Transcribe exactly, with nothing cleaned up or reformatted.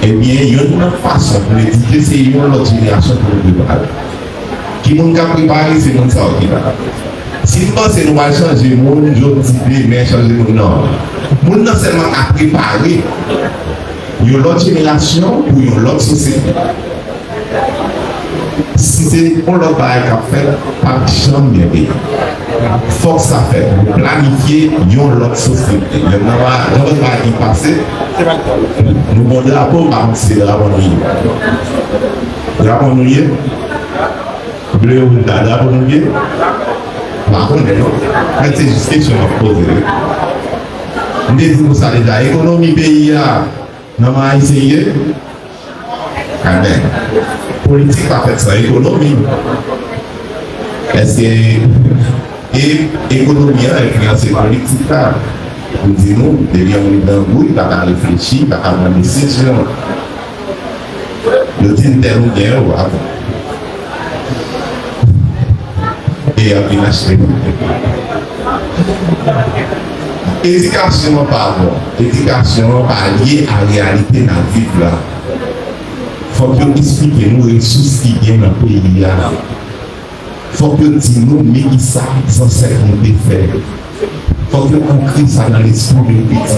Ebyen, youn nan fason pou n edike, se yon lòt jenerasyon pou nou prepare. Ki moun k ap prepare? Se moun sa yo ki la. Si n panse nou pral chanje moun jodi, demen, chanje moun, non. Moun nan sèlman ka prepare yon lòt jenerasyon pou yon lòt sosyete. Si se yon lòt bagay k ap fèt, p ap janm gen peyi. Fòk sa fèt. Nou planifye yon lòt sosyete. Yon nan ba-, yon lòt bagay ki pase, nou gon drapo, m pa konn si se drapo nou ye. Drapo nou ye? Ble, wouj, ta drapo nou ye? M pa konnen, non. Men se jis kesyon m ap poze, wi. M te di nou sa deja, ekonomi peyi a, nan men Ayisyen ye? Amen. Politik pa fèt san ekonomi. Èske e, ekonomi an enfliyanse politik la? Pou di nou, depi yon moun grangou, li pa ka reflechi, li pa ka pran desizyon. Yo di n tèl ou gen, w ap e y ap vin achte. Edikasyon an pa bon. Edikasyon an pa lye a reyalite n ap viv la. Fòk yo esplike nou resous ki gen nan peyi a. Fòk yo di nou men kisa zansèt nou te fè. Fòk yo ankre sa nan lespri de piti.